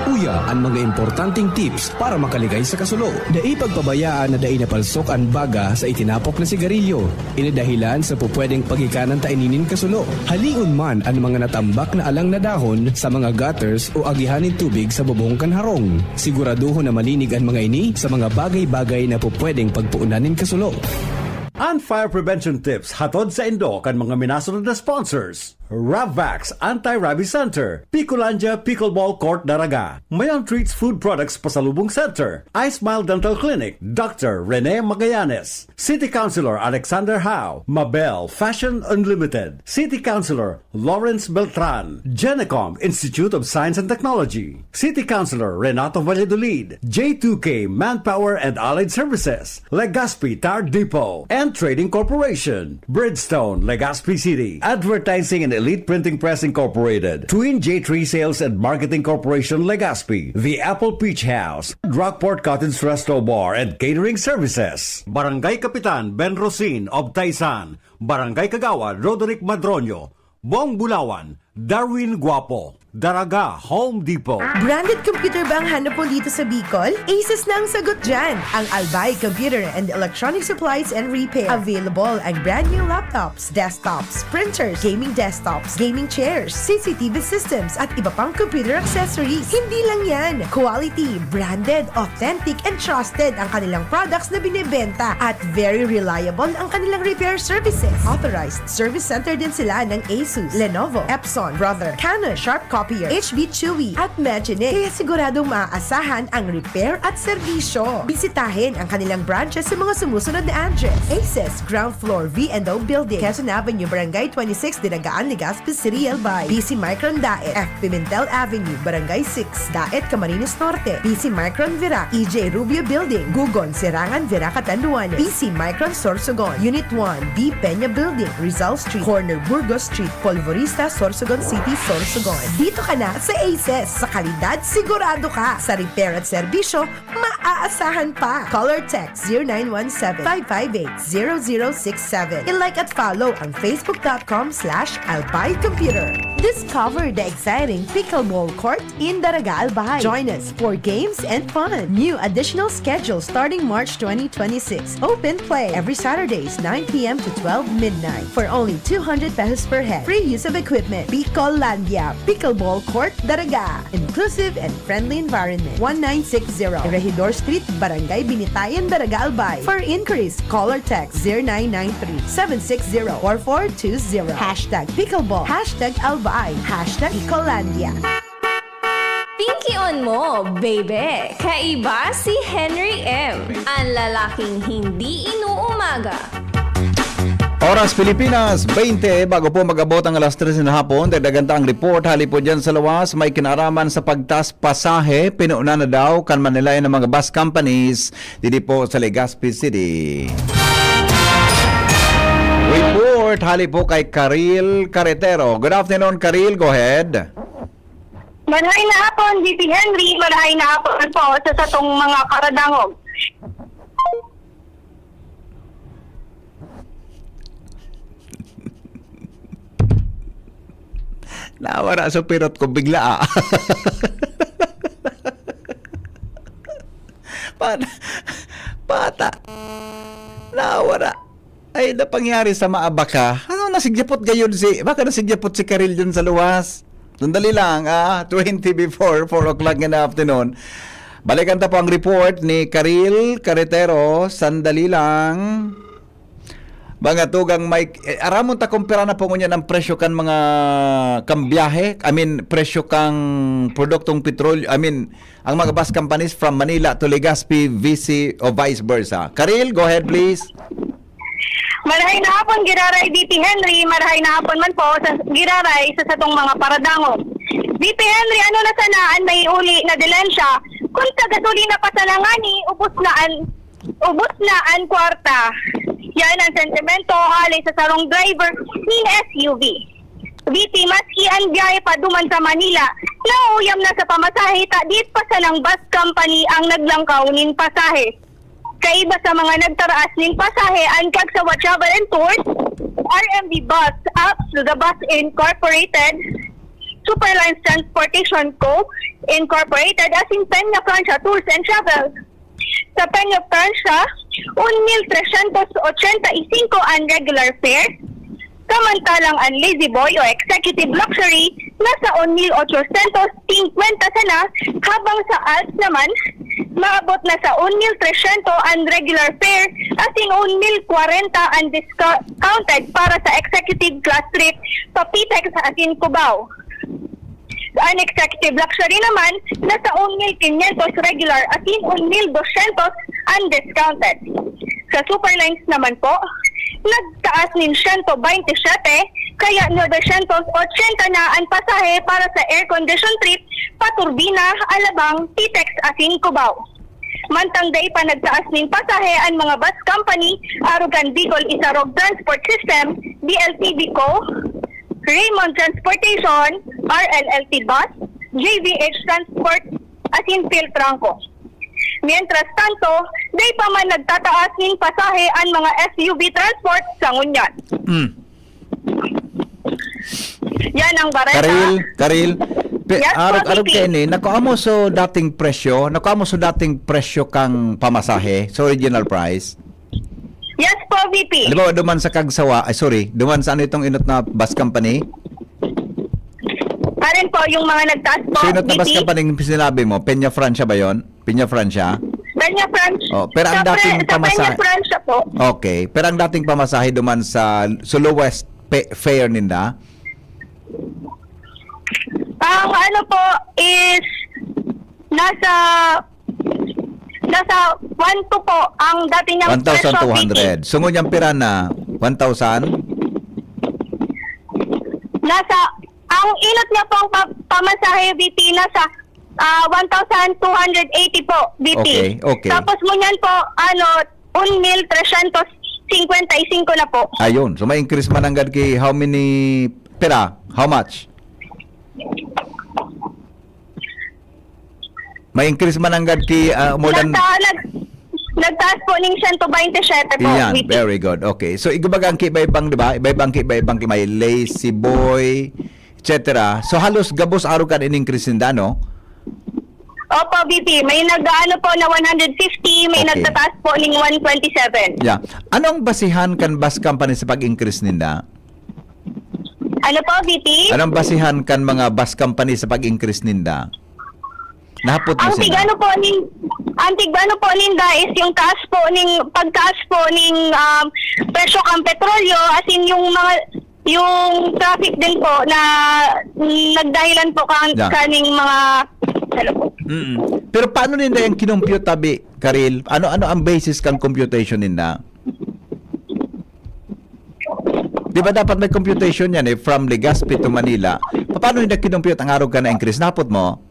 Uya an mga importanteng tips para makaligay sa kasulo. Dai pagpabayaan na dai napalsok an baga sa itinapok na sigarilyo. Ini dahilan sa pupwedeng pagikanan ta ini nin kasulo. Halion man an mga natambak na alang na dahon sa mga gutters o agihan nin tubig sa bubong kan harong. Siguraduhon na malinig an mga ini sa mga bagay-bagay na pupwedeng pagpuunan nin kasulo. An fire prevention tips hatod saindo kan mga minasunod na sponsors: Ravvax Anti-Rabies Center, Picolandia Pickleball Court Daraga, Mayon Treats Food Products Pasalubong Center, iSmile Dental Clinic, Doctor Rene Magallanes, City Councilor Alexander Hao, Mabel Fashion Unlimited, City Councilor Lawrence Beltran, Genecom Institute of Science and Technology, City Councilor Renato Valladolid, J two K Manpower and Allied Services, Legazpi Tire Depot and Trading Corporation, Bridgestone, Legazpi City, Advertising and Elite Printing Press Incorporated, Twin J three Sales and Marketing Corporation, Legazpi, The Apple Peach House, Rockport Cottage Resto Bar and Catering Services, Barangay Kapitan Ben Rosin of Taisan, Barangay Kagawad Roderick Madroño, Bong Bulawan, Darwin Guapo, Daraga, Home Depot. Branded computer ba ang hanap mo dito sa Bicol? Asus na ang sagot dyan! Ang Albay Computer and Electronic Supplies and Repair. Available ang brand new laptops, desktops, printers, gaming desktops, gaming chairs, C C T V systems, at iba pang computer accessories. Hindi lang yan! Quality, branded, authentic, and trusted ang kanilang products na binebenta at very reliable ang kanilang repair services. Authorized service center din sila ng Asus, Lenovo, Epson, Brother, Canon, Sharp Copier, H B Chewy, at Magine. Kaya siguradong maaasahan ang repair at serbisyo. Bisitahin ang kanilang branches sa mga sumusunod na address: Aces, ground floor, V and O Building, Quezon Avenue, Barangay twenty-six, Dinagaan, Legazpi City, Albay. B C Micron Daet, F Pimentel Avenue, Barangay six, Daet, Camarines Norte. B C Micron Virac, E J Rubio Building, Gugon, Serangan, Virac, Catanduanes. B C Micron Sorsogon, Unit one, B Peña Building, Rizal Street, corner Burgos Street, Polvorista, Sorsogon City, Sorsogon. Dito ka na sa Aces. Sa kalidad, sigurado ka. Sa repair at serbisyo, maaasahan pa. Call or text zero nine one seven, five five eight, zero zero six seven. I-like at follow ang facebook dot com slash albay computer. Discover the exciting pickleball court in Daraga, Albay. Join us for games and fun. New additional schedule starting March twenty twenty-six. Open play every Saturdays, nine p m to twelve midnight, for only two hundred pesos per head. Free use of equipment. Bicolandia Pickleball Court, Daraga. Inclusive and friendly environment. One nine six zero Regidor Street, Barangay Binitayan, Daraga, Albay. For inquiries, call or text zero nine nine three, seven six zero, four four two zero. Hashtag pickleball, hashtag Albay, hashtag Bicolandia. Pinkion mo, baby! Kaiba si Henry M, ang lalaking hindi inuumaga. Oras Pilipinas, twenty, bago po mag-abot ang alas tres na hapon, dagdagan ta ang report. Hali po dyan sa luwas, may kinaraman sa pagtas pasahe, pinuuna na daw kan Manila ng mga bus companies, didi po sa Legazpi City. Report, hali po kay Karil Carretero. Good afternoon, Karil. Go ahead. Marahay na hapon, D P Henry. Marahay na hapon po sa satong mga paradangog. Nawara so pirot ko bigla, ah. Pata, pata. Nawara. Ay, napangyari sa maabaka. Ano, nasigyapot gayon si, baka nasigyapot si Karil dyan sa luwas. Sandali lang, ah, twenty before four o'clock in the afternoon. Balikan ta po ang report ni Karil Carretero. Sandali lang. Mga tugang Mike, eh, aramon ta kung pira na po ngunyan ang presyo kan mga, kan biyahe, I mean, presyo kang produktong petrol, I mean, ang mga bus companies from Manila to Legazpi, V C o vice versa. Karil, go ahead please. Marahay na hapon, Giraray V P Henry. Marahay na hapon man po sa Giraray sa satong mga paradangon. V P Henry, ano na sana an naiuli na dilensya? Kung sa gasolina pa sana ngani, ubos na an, ubos na an kwarta. Yan ang sentimento hali sa sarong driver nin S U V. V P, maski an biyahe pa duman sa Manila, nauuyam na sa pamasahe, ta diit pa sanang bus company ang naglangkaw nin pasahe. Kaiba sa mga nagtaraas nin pasahe, an Kagsawa Travel and Tours, R M B Bus, Alps, The Bus Incorporated, Superlines Transportation Co. Incorporated, asin Peña Francia Tours and Travel. Sa Peña Francia, un mil trescientos ochenta y cinco an regular fare, samantalang an Lazy Boy o Executive Luxury nasa un mil ochocientos cincuenta sana, habang sa Alps naman, maabot na sa un mil trescientos an regular fare, asin un mil kwarenta an discounted para sa executive class trip pa Pitex asin Cubao. An executive luxury naman, nasa un mil quinientos regular asin un mil doscientos undiscounted. Sa Superlines naman po, nagtaas nin siyento baynte siyete, kaya novecientos ochenta na an pasahe para sa air condition trip pa Turbina, Alabang, Pitex asin Cubao. Mantang dai pa nagtaas nin pasahe an mga bus company, arog kan Bicol Isarog Transport System, B L T B Co., Raymond Transportation, R L L T Bus, J V H Transport, asin Philtranco. Mientras tanto, dai pa man nagtataas nin pasahe an mga S U V transport sa ngunyan. Mm. Yan ang bareta. Karil, Karil, pe-, Yes po, arog, arog V P. Kaini, nakuha mo so dating presyo, nakuha mo so dating presyo kang pamasahe, so original price? Yes po, V P. Halimbawa, duman sa Kagsawa, ay sorry, duman sa ano itong inot na bus company? Alin po, yung mga nagtaas po, So inot na bus V P? Company yung sinabi mo, Peña Francia ba yon? Peña Francia? Peña Francia. Oh, pero ang Sa pre-, dating sa pamasa- Peña Francia po. Okay, pero ang dating pamasahe duman sa, sa lowest pe-, fare ninda? Ang ano po is nasa, nasa one two po ang dati niyang presyo, One thousand two hundred. V P. So, ngunyan pira na? One thousand? Nasa, ang inot niya pong pa-, pamasahe, V P, nasa, ah, one thousand two hundred eighty po, V P. Okay, okay. Tapos ngunyan po, ano, un mil trescientos cincuenta y cinco na po. Ayun. So, may increase man nanggad ki how many, pira? How much? May increase man nanggad ki, ah, more than Nagta-, nag-, nagtaas po ning siyento baynte siyete po, Iyan, V P. Very good. Okay. So, iba-iba ang kiba-ibang, di ba? Iba-iba ang kiba-ibang, may Lazy Boy, et cetera. So, halos gabos arog kan in-increase ninda, no? Opo, V P. May nag-aano po na one hundred fifty, may Okay. nagtataas po ning one twenty-seven. Yeah. Anong basihan kan bus company sa pag-increase ninda? Ano po, V P? Anong basihan kan mga bus company sa pag-increase ninda? Nahapot mo Ang sila? tig-ano po nin-, ang tig-ano po ninda is yung taas po ning, pagtaas po ning, um, presyo kang petrolyo, as in yung mga, yung traffic din po na nagdahilan po kan-, Yeah. kaning mga, hello po. Mm. Pero paano ninda yung kinompute, tabi, Karil? Ano, ano ang basis kang computation ninda? Di ba dapat may computation yan eh, from Legazpi to Manila? Paano ninda kinompute ang arog kan na increase? Nahapot mo?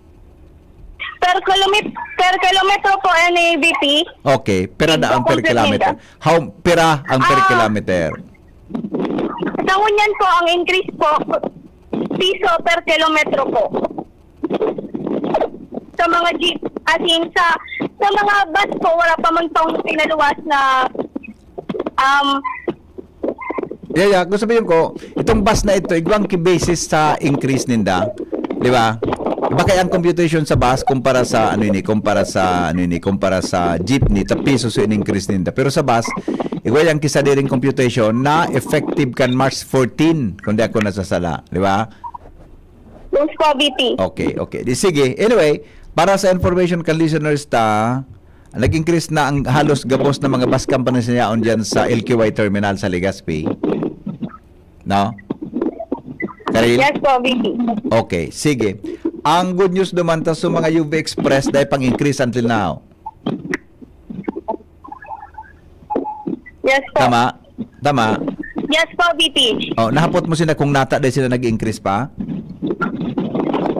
Per kilomet-, per kilometro po, N A V P. Okay, pira na ang per Ig-compute kilometer? ninda. How, pira ang per Ah, kilometer? Sa ngunyan po, ang increase po, piso per kilometro po. Sa mga jeep, as in, sa, sa mga bus po, wala pa man pong pinaluwas na, um, Yeah, yeah. Kung sabihin ko, itong bus na ito, igwang ki basis sa increase ninda. Di ba? Iba kaya ang computation sa bus kumpara sa, ano ini, kumpara sa, ano ini, kumpara sa jeepney, ta piso so in-increase ninda. Pero sa bus, igwa yang kisadiring computation na effective kan March fourteen, kung di ako nasasala. Di ba? Yes po, V P. Okay, okay. Di sige. Anyway, para sa information kan listeners ta, nag-increase na ang halos gabos na mga bus companies na yaon dyan sa L Q Y terminal sa Legazpi. No? Karil? Yes po, V P. Okay, sige. Ang good news naman ta sa mga U V Express dahil pang-increase until now. Yes po. Tama? Tama? Yes po, V P. Oh, nahapot mo sila kung nata dahil sila nag-increase pa?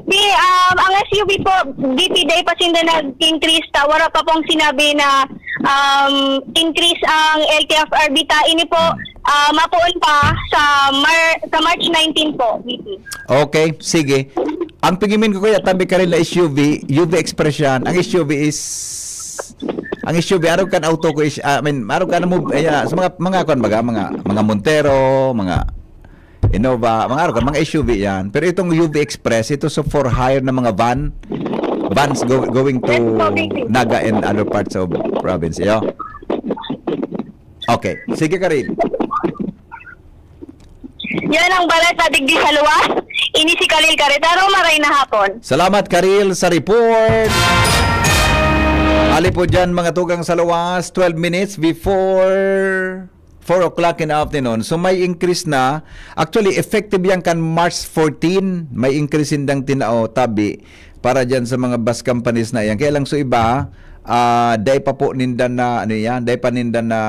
Di, um, ang S U V po, V P, day pa sinda nag-increase ta. Wala pa pong sinabi na um, increase ang L T F R B ta. Ini po, ah, mapoon pa sa Mar- sa March nineteen po, V P. Okay, sige. Ang pigimin ko kaya tabi ka rin na S U V, U V Express yan. Ang S U V is ang S U V, araw kan auto ko is, I mean, araw kan mo, ayan, sa mga, mga, kuwan baga, mga, mga Montero, mga Innova, mga araw kan, mga S U V yan. Pero itong U V Express, ito so for hire na mga van, vans go, going to Naga and other parts of province. Iyo. Okay, sige Karil. Yan ang balay sa digdi sa luwas. Ini si Khalil Caretaro, maray na hapon. Salamat Karil sa report. Ali po dyan mga tugang sa luwas, twelve minutes before four o'clock in the afternoon. So may increase na. Actually, effective yan kan March fourteen. May increase indang tinao tabi para dyan sa mga bus companies na yan. Kaya lang so iba, ah, dai pa po ninda na, ano yan, dai pa ninda na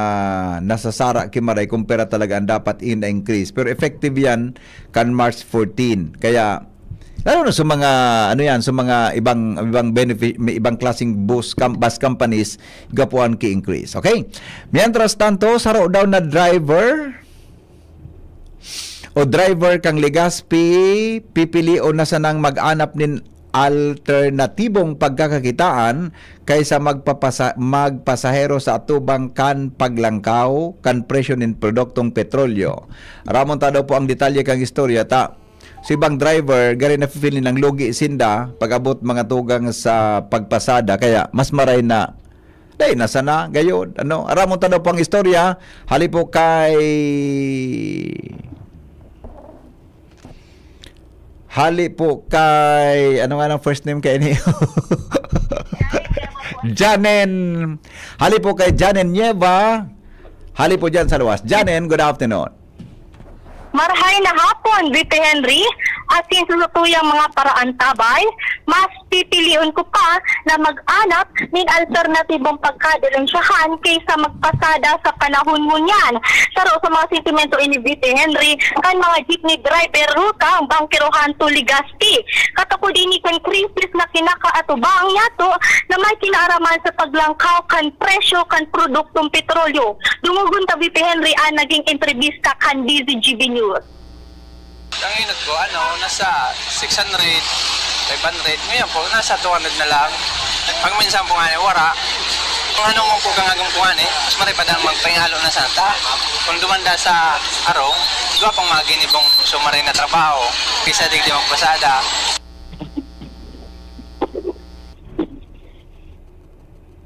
nasasara kimaray kung pera talaga ang dapat in-increase. Pero effective yan kan March fourteen. Kaya, lalo na sa mga, ano yan, sa mga ibang, ibang benefit, may ibang klaseng bus, com- bus companies, gapuan ki-increase. Okay? Mientras tanto, saro daw na driver o driver kang Legazpi, pipilion na sanang mag-anap nin alternatibong pagkakakitaan kaysa magpapasa- magpasahero sa atubang kan paglangkaw kan presyo nin produktong petrolyo. Ramon ta daw po ang detalye kang istorya ta. Si ibang driver, gari na feel nilang lugi sinda pag-abot mga tugang sa pagpasada, kaya mas maray na dai na sana gayod. Ano? Aramon ta daw pang istorya. Hali po kay Hali po kay, ano nga ang first name kay ni? Janen. Hali po kay Janen Nieva. Hali po dyan sa luwas. Janen, good afternoon. Marhay na hapon, V P Henry. Asin sa satuyang mga paraan tabay, mas pipilion ko pa na mag-anap nin alternatibong pagkadirensyahan kaysa magpasada sa panahon ngunyan. Saro sa mga sentimento ini, V P Henry, kan mga jeepney driver ruta ang Bangkerohan to Legazpi. Katakod ini kan krisis na kinakaatubang niyato na may kinaaraman sa paglangkaw kan presyo kan produktong petrolyo. Dungogon ta, V P Henry, an naging entrevista kan D Z G B News. Ang inot ko, ano, nasa six hundred, five hundred. Ngayon po, nasa two hundred na lang. Pag minsan po nga, wara. Kung ano mo po kang agong po nga, eh, mas maray pa dang magpahingalo na sana ta. Kung dumanda sa arong, duwa pang mga ginibong sumaray na trabaho, kaysa digdi magpasada.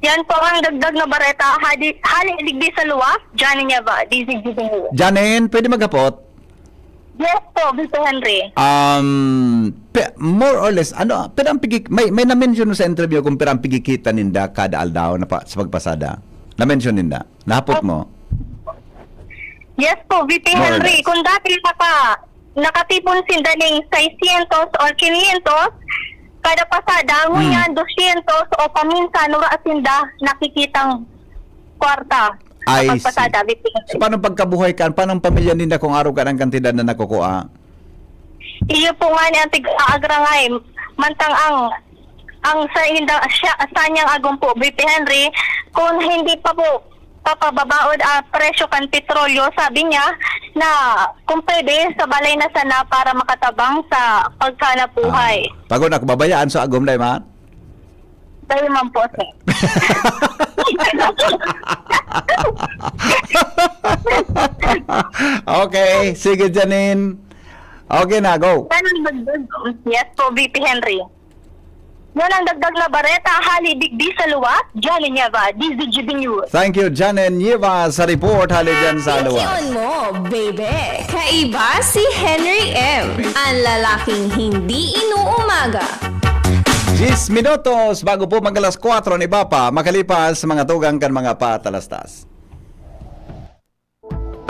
Yan po ang dagdag na bareta. Hadi, hali digdi sa luwas, Johnny Nieva, D Z G B News. Janen, pwede maghapot? Yes po, V P Henry. Um, pe, more or less, ano, pero ang pigi, may, may na-mention mo sa interview kung pero ang pigikita ninda kada aldaw na pa, sa pagpasada. Na-mention ninda. Nahapot mo. Yes po, V P More or Henry. less. Kung dati naka, nakatipon sinda ning seiscientos or quinientos, kada pasada, Hmm. ngunyan doscientos o paminsan, wala sinda nakikitang kwarta sa I see. pagpasada, V P Henry. So, paano pagkabuhay ka? Paano ang pamilya ninda kung araw ka ng kantidad na nakukuha? Iyo po nga ni Antig Aagrangay, mantang ang ang sa inda, siya, sa niyang agom po, V P Henry, kung hindi pa po papababaod ang presyo kan petrolyo, sabi niya na kung pwede, sa balay na sana para makatabang sa paghanap buhay. Ah, pag ako, babayaan sa agom, dai man? Dahil man po, sir. Okay, sige, Janine. Okay na, go. Yan ang dagdag. Yes po, V P Henry. Yan ang dagdag na bareta, hali digdi sa luwas, Johnny Nieva, D Z G B News. Thank you, Janine Nieva, sa report. Hali dyan sa luwas. Ikion mo, baby! Kaiba si Henry M, ang lalaking hindi inuumaga. Diyes minutos bago po mag alas kwatro ni Papa, makalipas sa mga tugang kan mga patalastas.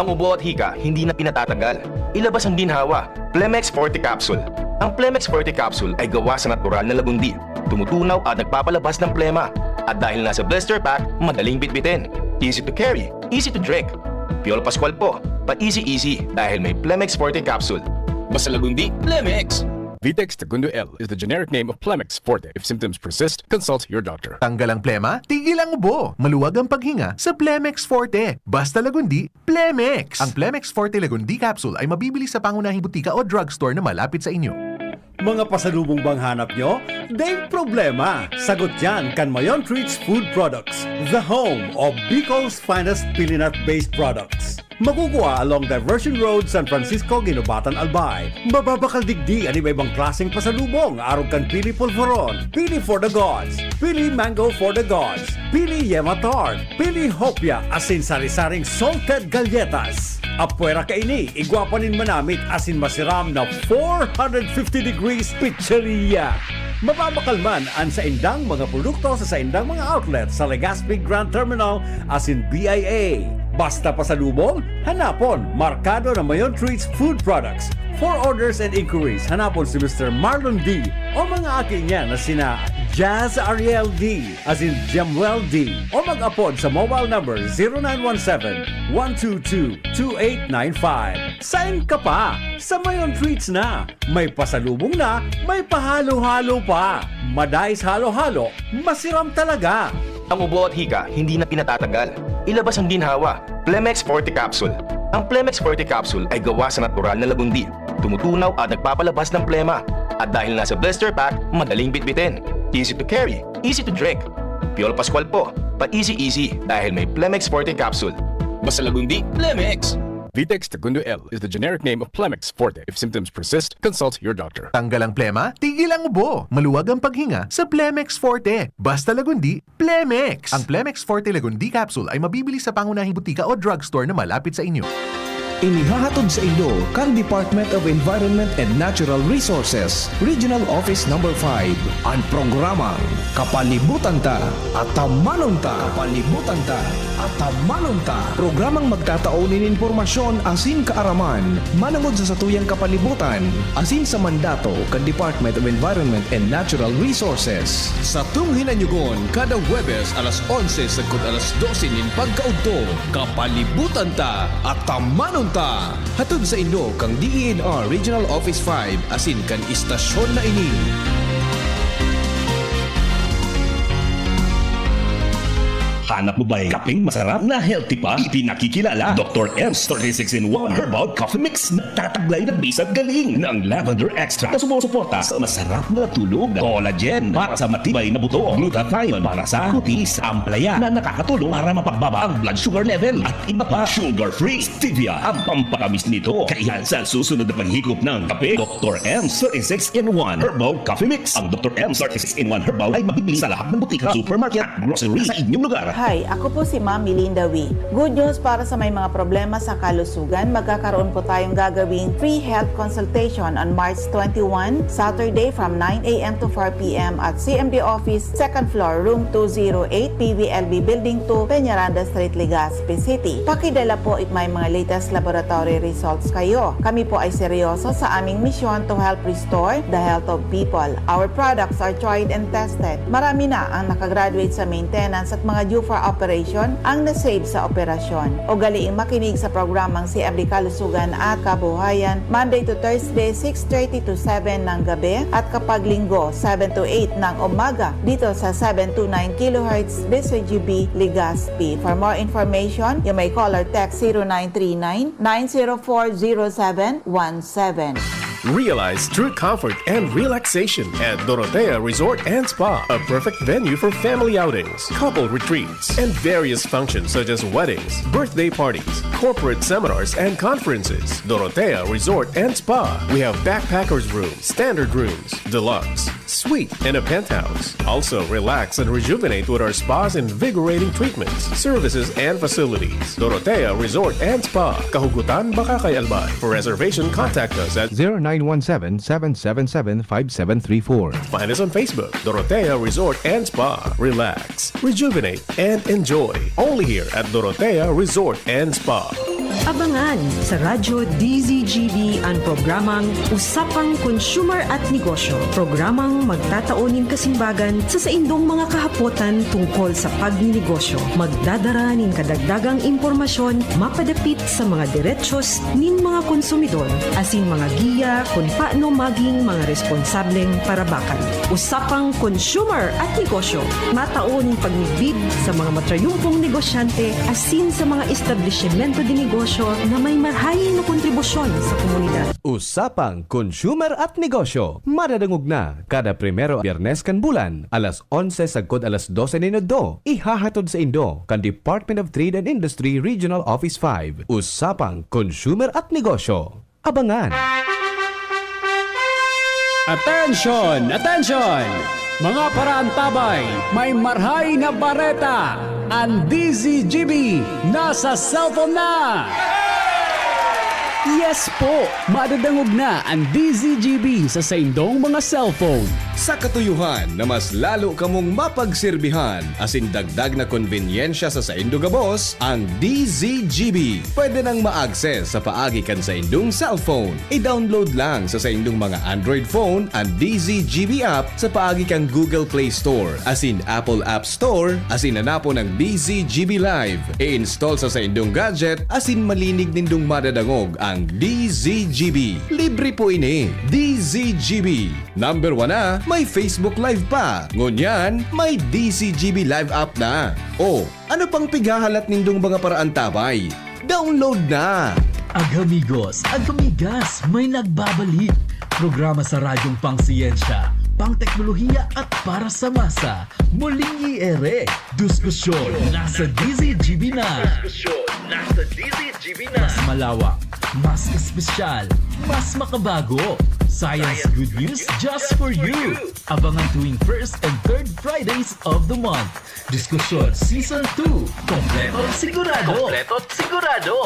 Ang ubo at hika, hindi na pinatatagal. Ilabas ang ginhawa. Plemex Forte Capsule. Ang Plemex Forte Capsule ay gawa sa natural na lagundi. Tumutunaw at nagpapalabas ng plema. At dahil nasa blister pack, madaling bitbitin. Easy to carry, easy to drink. Piolo Pascual po, pa-easy-easy dahil may Plemex Forte Capsule. Basta lagundi, Plemex! Vitex Segundo L is the generic name of Plemex Forte. If symptoms persist, consult your doctor. Tanggal ang plema, tigil ang ubo, maluwag ang paghinga sa Plemex Forte. Basta lagundi, Plemex! Ang Plemex Forte Lagundi Capsule ay mabibili sa pangunahing butika o drugstore na malapit sa inyo. Mga pasalubong bang hanap nyo? Daing problema! Sagot yan kan Mayon Treats Food Products, the home of Bicol's finest pilinat-based products. Makukuha along Diversion Road, San Francisco, Guinobatan, Albay. Mababakal digdi an iba-ibang klaseng pasalubong, arog kan Pili Polvoron, Pili for the Gods, Pili Mango for the Gods, Pili Yema Tart, Pili Hopia, asin sari-saring salted galletas. Apwera kaini, igwa pa nin manamit asin masiram na four hundred fifty degrees pizzeria. Mababakal man an saindang mga produkto sa saindang mga outlet sa Legazpi Grand Terminal asin B I A. Basta pasalubong, hanapon Markado na Mayon Treats Food Products. For orders and inquiries, hanapon si Mister Marlon D o mga aki niya na sina Jazz Ariel D asin Jemuel D o mag-apod sa mobile number zero nine one seven, one two two, two eight nine five. Sain ka pa? Sa Mayon Treats na! May pasalubong na, may pahalo-halo pa! Madais halo-halo, masiram talaga! Ang ubo at hika, hindi na pinatatagal. Ilabas ang ginhawa. Plemex Forte Capsule. Ang Plemex Forte Capsule ay gawa sa natural na lagundi. Tumutunaw at nagpapalabas ng plema. At dahil nasa blister pack, madaling bitbitin. Easy to carry, easy to drink. Piolo Pascual po, pa-easy-easy dahil may Plemex Forte Capsule. Basta lagundi, Plemex! Vitex Segundo L is the generic name of Plemex Forte. If symptoms persist, consult your doctor. Tanggal ang plema, tigil ang ubo, maluwag ang paghinga sa Plemex Forte. Basta lagundi, Plemex! Ang Plemex Forte Lagundi Capsule ay mabibili sa pangunahing butika o drugstore na malapit sa inyo. Inihahatod sa inyo kan Department of Environment and Natural Resources, Regional Office Number five, an programang Kapalibutan Ta, Atamanon Ta. Kapalibutan Ta, Atamanon Ta. Programang magtatao nin impormasyon asin kaaraman manongod sa satuyang kapalibutan asin sa mandato kan Department of Environment and Natural Resources. Satong hinanyugon kada Huwebes alas onse sagkod alas dose nin pagkaudto, Kapalibutan Ta, Atamanon Ta. Hatod sa inyo kan D E N R Regional Office five asin kan istasyon na ini. Hanap mo ba'y kapeng masarap na healthy pa? Ipinakikilala, Doktor M's thirty-six in one Herbal Coffee Mix. Nagtataglay ng bisa at galing ng lavender extract na sumusuporta sa masarap na tulog, collagen para sa matibay na buto, glutathione para sa kutis, ampalaya na nakakatulong para mapababa ang blood sugar level, at iba pa. Sugar-free stevia ang pampatamis nito. Kaya sa susunod na paghigop ng kape, Doktor M's thirty-six in one Herbal Coffee Mix. Ang Doktor M's thirty-six in one Herbal ay mabibili sa lahat ng butika, supermarket at grocery sa inyong lugar. Hi, ako po si Ma'am Melinda Wee. Good news para sa may mga problema sa kalusugan, magkakaroon po tayong gagawing free health consultation on March twenty-one, Saturday from nine a m to four p m at C M D Office, second floor, room two zero eight, P V L B Building two, Peñaranda Street, Legazpi City. Pakidala po if may mga latest laboratory results kayo. Kami po ay seryoso sa aming misyon to help restore the health of people. Our products are tried and tested. Marami na ang nakagraduate sa maintenance at mga due for operation ang na-save sa operasyon. Ugaliing makinig sa programang C M D Kalusugan at Kabuhayan, Monday to Thursday, six thirty to seven ng gabi, at kapag Linggo, seven to eight ng umaga, dito sa seven two nine kilohertz, D Z G B, Legazpi. For more information, you may call or text zero nine three nine, nine zero four, zero seven one seven. Realize true comfort and relaxation at Dorotea Resort and Spa, a perfect venue for family outings, couple retreats, and various functions such as weddings, birthday parties, corporate seminars, and conferences. Dorotea Resort and Spa. We have backpackers room, standard rooms, deluxe, suite, and a penthouse. Also, relax and rejuvenate with our spa's invigorating treatments, services, and facilities. Dorotea Resort and Spa, Kahugutan, Bacacay, Albay. For reservation, contact us at zero nine one seven, seven seven seven, five seven three four. Find us on Facebook, Dorotea Resort and Spa. Relax, rejuvenate, and enjoy. Only here at Dorotea Resort and Spa. Abangan sa Radyo D Z G B an programang Usapang Consumer at Negosyo, programang magtatao nin kasimbagan sa saindong mga kahapotan tungkol sa pagninegosyo. Magdadara nin kadagdagang impormasyon mapadapit sa mga derechos nin mga konsumidor, asin mga giya kun paano maging mga responsableng parabakan. Usapang Consumer at Negosyo, matao nin pagmidbid sa mga matrayumpong negosyante asin sa mga establisimento de negosyo na may marahay na kontribusyon sa komunidad. Usapang Consumer at Negosyo, madadangog na kada primero Biyernes kan bulan, alas onse sagkod alas dose nin udto. Ihahatod saindo kan Department of Trade and Industry Regional Office five. Usapang Consumer at Negosyo. Abangan! Attention! Attention! Mga paraantabay, may marahay na bareta! An D Z G B nasa cellphone na! Yes po! Madadangog na an D Z G B sa saindong mga cellphone. Sa katuyohan na mas lalo kamong mapagserbihan asin dagdag na konbenyensya sa saindo gabos, ang D Z G B pwede nang ma-access sa paagi kan saindong cellphone. I-download lang sa saindong mga Android phone an D Z G B app sa paagi kan Google Play Store asin Apple App Store asin hanapon ang D Z G B Live. I-install sa saindong gadget asin malinig nindong madadangog ang D Z G B. Libre po ini. D Z G B. Number one na, may Facebook Live pa. Ngunyan, may D Z G B Live app na. O, ano pang pighahalat nindong mga paraantabay? Download na! Agamigos, agamigas, may nagbabalik. Programa sa radyong pangsiyensya, pangteknolohiya at para sa masa. Muling i-ere, diskusyon nasa D Z G B na. Diskusyon nasa D Z G B na. Mas malawak, mas espesyal, mas makabago. Science good news just for you. Abangan tuwing first and third Fridays of the month. Diskusyon Season two. Kompleto at sigurado. Kompleto at sigurado.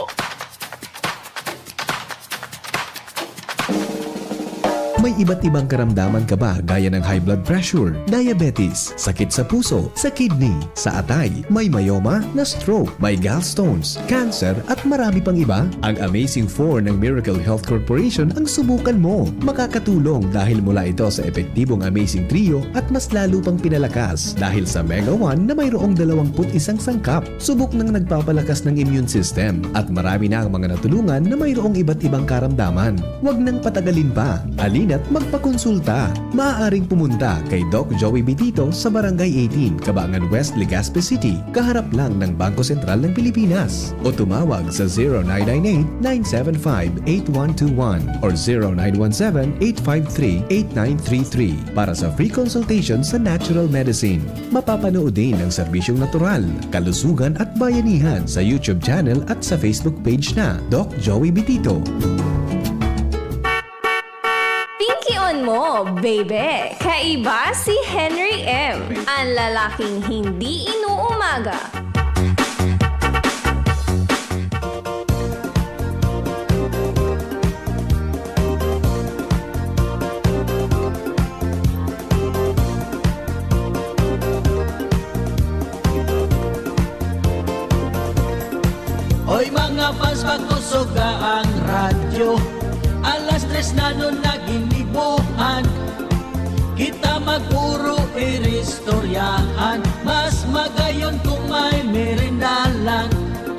May iba't ibang karamdaman ka ba, gaya ng high blood pressure, diabetes, sakit sa puso, sa kidney, sa atay, may myoma, na-stroke, may gallstones, cancer, at marami pang iba? Ang Amazing Four ng Miracle Health Corporation ang subukan mo. Makakatulong dahil mula ito sa epektibong Amazing Trio at mas lalo pang pinalakas dahil sa Mega One na mayroong dalawang put isang sangkap. Subok nang nagpapalakas ng immune system at marami na ang mga natulungan na mayroong iba't ibang karamdaman. Huwag nang patagalin pa. Halina't magpakonsulta. Maaaring pumunta kay Doc Joey Bitito sa Barangay eighteen, Cabangan West, Legazpi City, kaharap lang ng Bangko Sentral ng Pilipinas. O tumawag sa zero nine nine eight, nine seven five, eight one two one or zero nine one seven, eight five three, eight nine three three para sa free consultation sa natural medicine. Mapapanood din ang serbisyong natural, kalusugan at bayanihan sa YouTube channel at sa Facebook page na Doc Joey Bitito. Pinkion mo, baby! Kaiba si Henry M, ang lalaking hindi inuumaga. Oy, mga fans, pakusoga ang radyo. Alas tres na nun naginibuhan. Kita magpuro iristoryahan. Mas magayon kung may merindalan.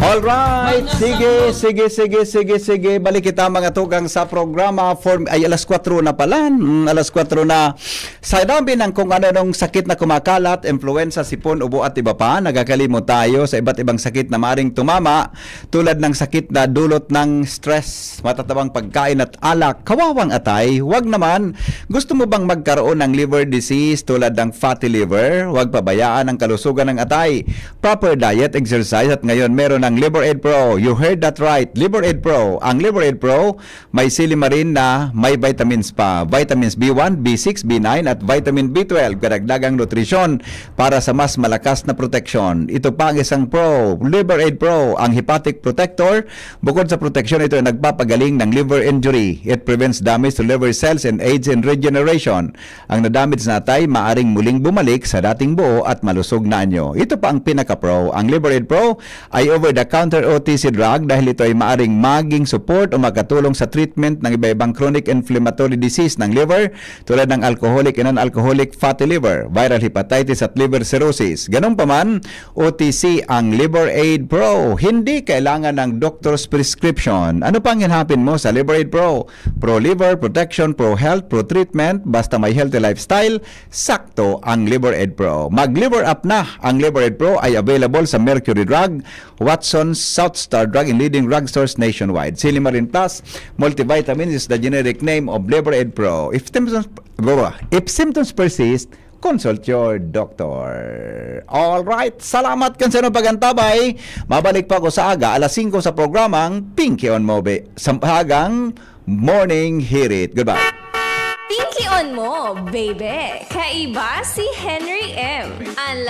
Alright, sige, sige, sige, sige, sige. Balik kita, mga tugang, sa programa. For, ay, alas kwatro na pala. Mm, alas kwatro na. Sa dami ng kung ano nung sakit na kumakalat, influenza, sipon, ubo at iba pa, nagkakalimot tayo sa iba't ibang sakit na maring tumama, tulad ng sakit na dulot ng stress, matatabang pagkain at alak, kawawang atay. Wag naman. Gusto mo bang magkaroon ng liver disease tulad ng fatty liver? Huwag pabayaan ang kalusugan ng atay. Proper diet, exercise, at ngayon meron ng Liver Aid Pro. You heard that right, Liver Aid Pro. Ang Liver Aid Pro may silimarin na may vitamins pa. Vitamins B one, B six, B nine, at vitamin B twelve. Kadagdagang nutrisyon para sa mas malakas na proteksyon. Ito pa ang isang pro, Liver Aid Pro, ang hepatic protector. Bukod sa proteksyon, ito ay nagpapagaling ng liver injury. It prevents damage to liver cells and aids in regeneration. Ang nadamage na atay maaring muling bumalik sa dating buo at malusog na anyo. Ito pa ang pinaka-pro. Ang Liver Aid Pro ay over-the-counter O T C drug dahil ito ay maaring maging support o makatulong sa treatment ng iba-ibang chronic inflammatory disease ng liver, tulad ng alcoholic and non-alcoholic fatty liver, viral hepatitis at liver cirrhosis. Ganun pa man, O T C ang Liver Aid Pro. Hindi kailangan ng doctor's prescription. Ano pang hinapin mo sa Liver Aid Pro? Pro liver protection, pro health, pro treatment, basta may healthy lifestyle, sakto ang Liver Aid Pro. Mag Liver Up na! Ang Liver Aid Pro ay available sa Mercury Drug, Watson's, South Star Drug, and leading drugstores nationwide. Silimarin Plus Multivitamin is the generic name of Liver Aid Pro. If symptoms, blah, blah. If symptoms persist, consult your doctor. All right, salamat kan sa inyong pag-antabay. Mabalik pa ako sa aga, alas singko sa programang Pinky on Mo, Be-, sa agang Morning Hirit. Goodbye. Pinky on mo, baby! Kaiba si Henry M. Ang